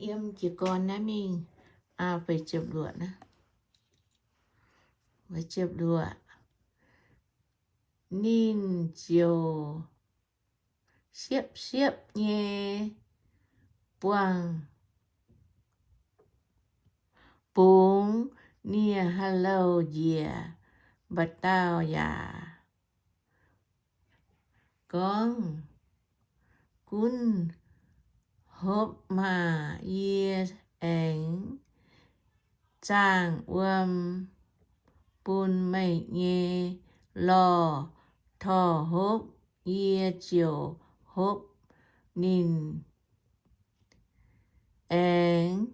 Yiem jiez gorn naaiv mingh, aa, feix ziepc luoqc, feix ziepc luoqc, ninh ziouc siepv-siepv nyei buangh bungx nie ha'louh njiec. Mba'dauh yaac gorngv, Gunv hopv maah! Yie aengx zaangh wuom bun meih nyei lorh torh hopv. Yie ziouc hopv ninh. Aengx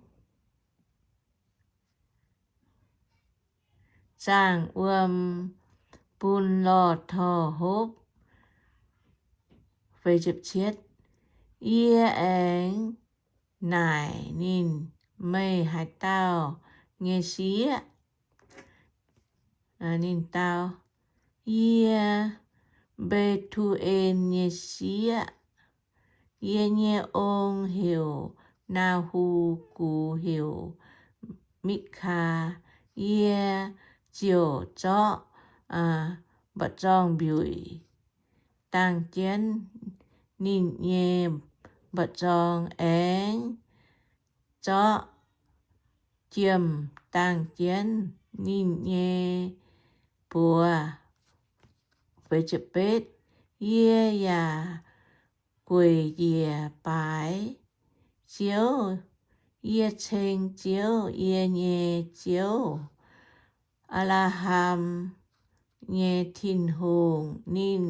zaangh wuom bun lorh torh hopv. Yie aengx naaic ninh, Meih haaix dauh nyei sieqv? Ninh dau, Yie Mbe^tu^en nyei sieqv. Yie nyei ong heuc Naa^hu, gux heuc Mitv^kaa. Yie ziouc zorqv mba'zorng mbiuic dangh jienv ninh nyei mba'zorng, aengx zorqv jiem dangh jienv ninh nyei buoz. Yie yaac gueic njiec baaix Ziouv. Yie ceng Ziouv, yie nyei Ziouv, Apc^laa^ham nyei Tin-Hungh. Ninh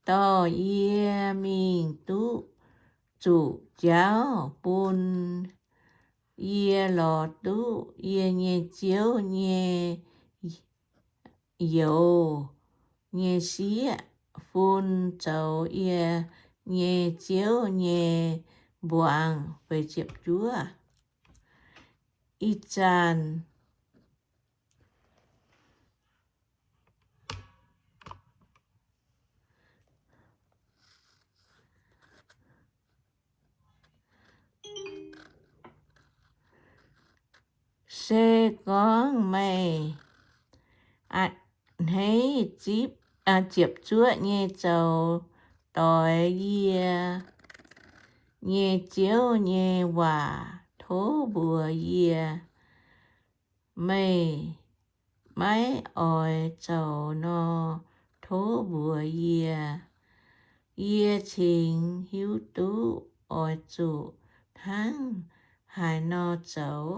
dorh yie mingh duqv zuqc jauv, bun yie lorz duqv yie nyei Ziouv nyei youz nyei sieqv fun zoux yie nyei Ziouv nyei mbuangz. Ih zanc se gorngv meih a'hneiv ziepc zuoqv nyei zoux doix yie nyei Ziouv nyei waac tov mbuox yie. Meih maiv oix zoux nor, tov mbuox yie. Yie cingx hiuv duqv oix zuqc hnangv haaix nor zoux.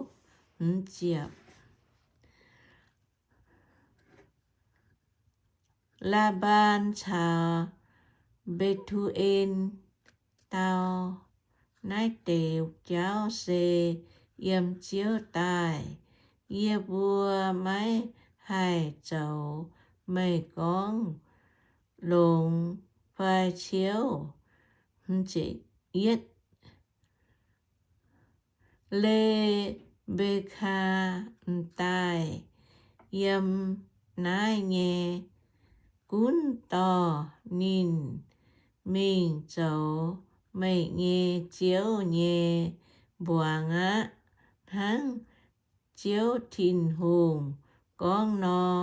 Laa^mbaan caux Mbe^tu^en dau, Naaiv deix jauv se yiem Ziouv daaih. Yie mbuo maiv haih zoux meih gorngv longx fai ciouv. Le^mbe^kaa m'daaih yiem naaiv nyei. Gunv dorh ninh mingh zoux meih nyei Ziouv nyei mbuangz aqv, hnangv Ziouv Tin-Hungh gorngv nor.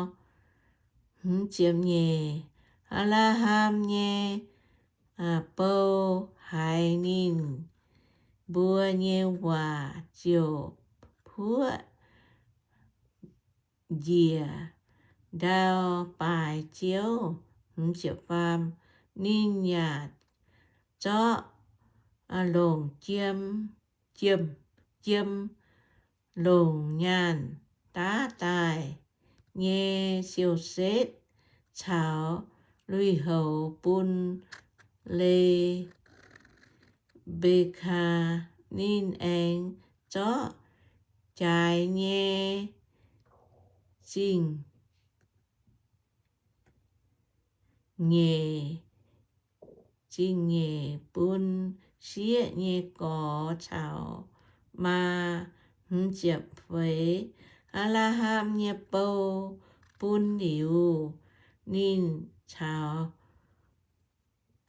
Apc^laa^ham nyei bou haiz ninh mbuo nyei waac ziouc puoqv njiec ndau baaix Ziouv. Ninh yaac zorqv longc jiem, jiem, longc nyaanh daav daaih nyei siou-setv caux lui-houx bun Le^mbe^kaa. Ninh aengx zorqv jaaix nyei zingh nyeic, zingh nyeic bun sieqv nyei gorx caux maa. Apc^laa^ham nyei bou bun liuz, ninh caux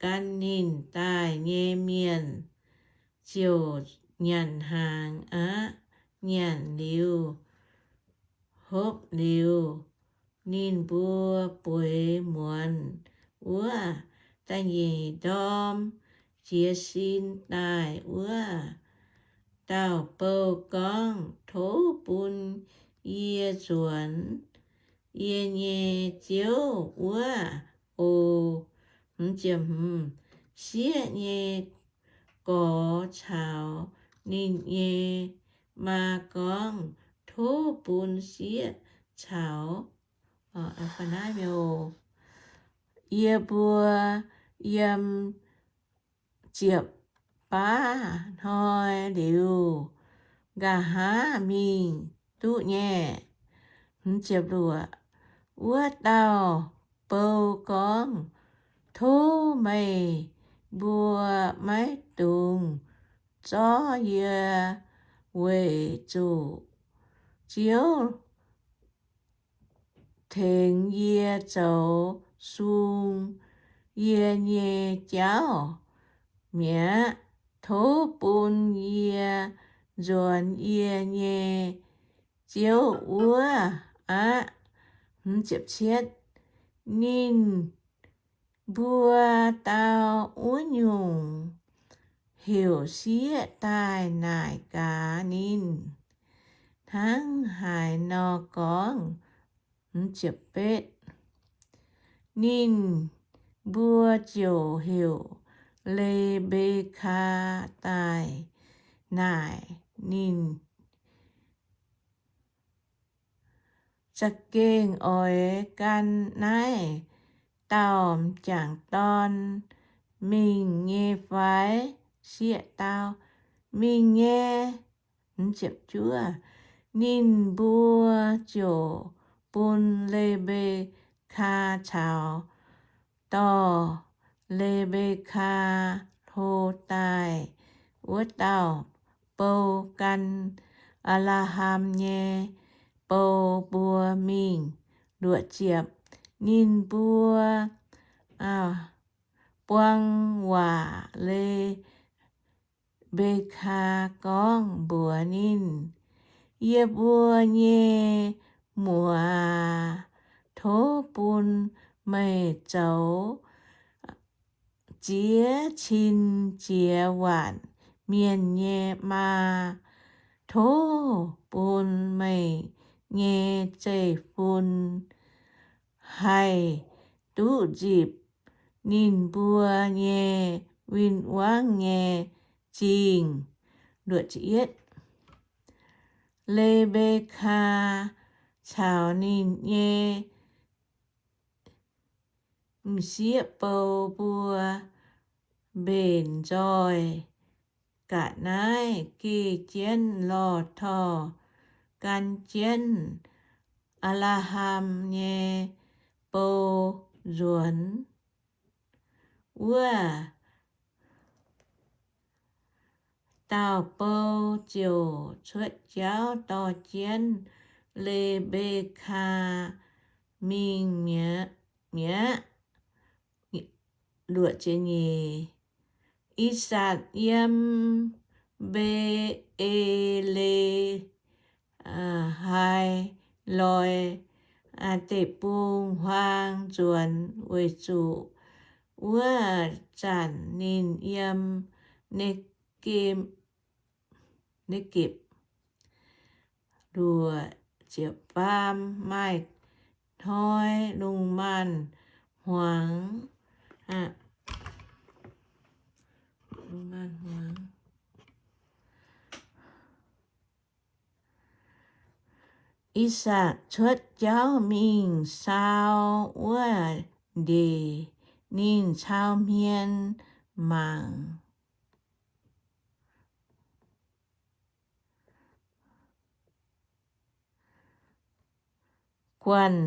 gan ninh daaih nyei mienh ziouc nyanc hnaangx aqv. Nyanc liuz, hopv liuz, ninh mbuo bueix muonz wuov da'nyeic ndorm jiez sin daaih wuov dauh bou gorngv, Tov bun yie nzuonx yie nyei ziouv wuov oc. Sieqv nyei gorx caux ninh nyei maa gorngv, Tov bun sieqv caux yie mbuo yiem ziepc baav hnoi liuz, nqa'haav mingh duqv nyei. Wuov dauh bou gorngv, Tov meih mbuo maiv dungx zorv yie, weic zuqc Ziouv tengx yie zoux sung yie nyei jauv mi'aqv. Tov bun yie nzuonx yie nyei ziouv wuov aqv. Ninh mbuo dau wuov nyungc heuc sieqv daaih naaic gaax ninh hnangv haaix nor gorngv. Ninh mbuo ziouc heuc Le^mbe^kaa daaih naaic ninh, Za'gengh oix gan naaiv dauh m'jangc dorn mingh nyei fai? Sieqv dau, Mingh nyei. Ninh mbuo ziouc bun Le^mbe^kaa caux dorh Le^mbe^kaa hlo daaih wuov dauh bou gan Apc^laa^ham nyei bou mbuo mingh. Luoqc ziepc, ninh mbuo buang waac Le^mbe^kaa gorngv mbuox ninh, Yie mbuo nyei muoz aac, tov bun meih zoux ziex cin ziex waanc mienh nyei maa. Tov bun meih nyei zeiv-fun haih duqv nzipc ninh mbuo nyei win-wangv nyei zingh. Le^mbe^kaa caux ninh nyei m'sieqv bou mbuo mbenc nzoih ga'naaiv geh jienv lorh torh gan jienv Apc^laa^ham nyei bou nzuonx. Wuov dauh bou ziouc cuotv jauv dorh jienv Le^mbe^kaa mingh mi'aqv. I^satc yiem Mbe^e^le^hai^loi Deic-Bung-Huaang nzuonx, weic zuqc wuov zanc ninh yiem Ne^gepc. Luoqc ziepc faam, maaih hnoi lungh maanz-hmuangx. I^sakc cuotv jauv mingh saau wuov ndeic, ninh cau hmien mangc guanh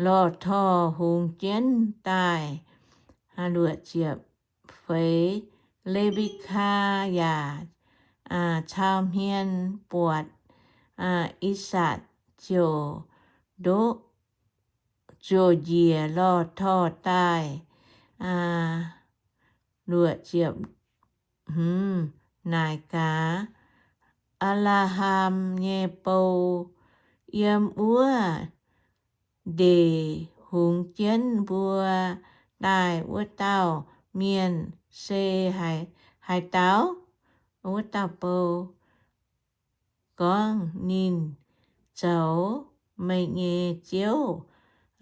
lorh torh hungx jienv daaih. Feix, Le^mbe^kaa yaac cau hmien buatc I^sakc ziouc ndoqv, ziouc njiec lorh torh daaih. Luoqc ziepc hmz naaic gaax, Apc^laa^ham nyei bou, yiem wuov ndeic hungx jienv mbuo daaih wuov dauh mienh se haaix dauh? Wuov dauh bou gorngv ninh zoux meih nyei ziouv.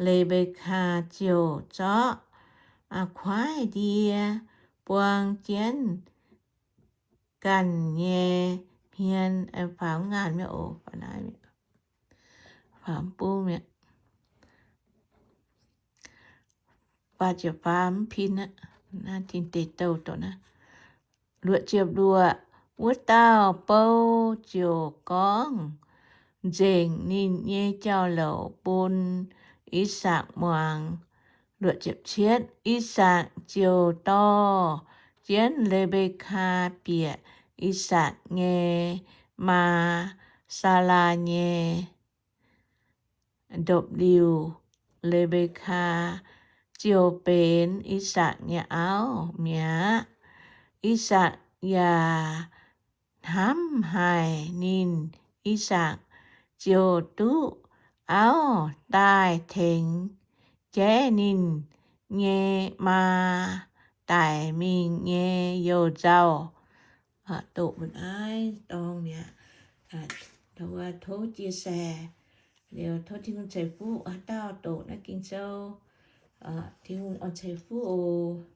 Le^mbe^kaa ziouc zorqv kuaaiv ndie buang jienv ganh nyei hmien. Faaux ngaanh mi'aqv oc. Faaux bung mi'aqv. Faaux ziepc faam pin aqv. Naaiv tin deic-douh doqc naaiv. Luoqc ziepc luoqc, wuov dauh bou ziouc gorngv nzengc ninh nyei jauv-louc bun I^sakc muangx. Luoqc ziepc cietv, I^sakc ziouc dorh jienv Le^mbe^kaa bieqc I^sakc nyei maa, Saalaa, nyei ndopv-liuh. Le^mbe^kaa ziouc benx I^sakc nyei auv mi'aqv. I^sakc yaac hnamv haic ninh. I^sakc ziouc duqv auv daaih tengx jaiv ninh nyei maa daic mingh nyei you-nzauh. Doqc mbu'naaiv dorngx mi'aqv. Tov chia sẻ liuz, tov Tin-Hungh ceix fuqv haaix dauh doqc naaiv Ging-Sou. Tin-Hungh oix ceix fuqv oc.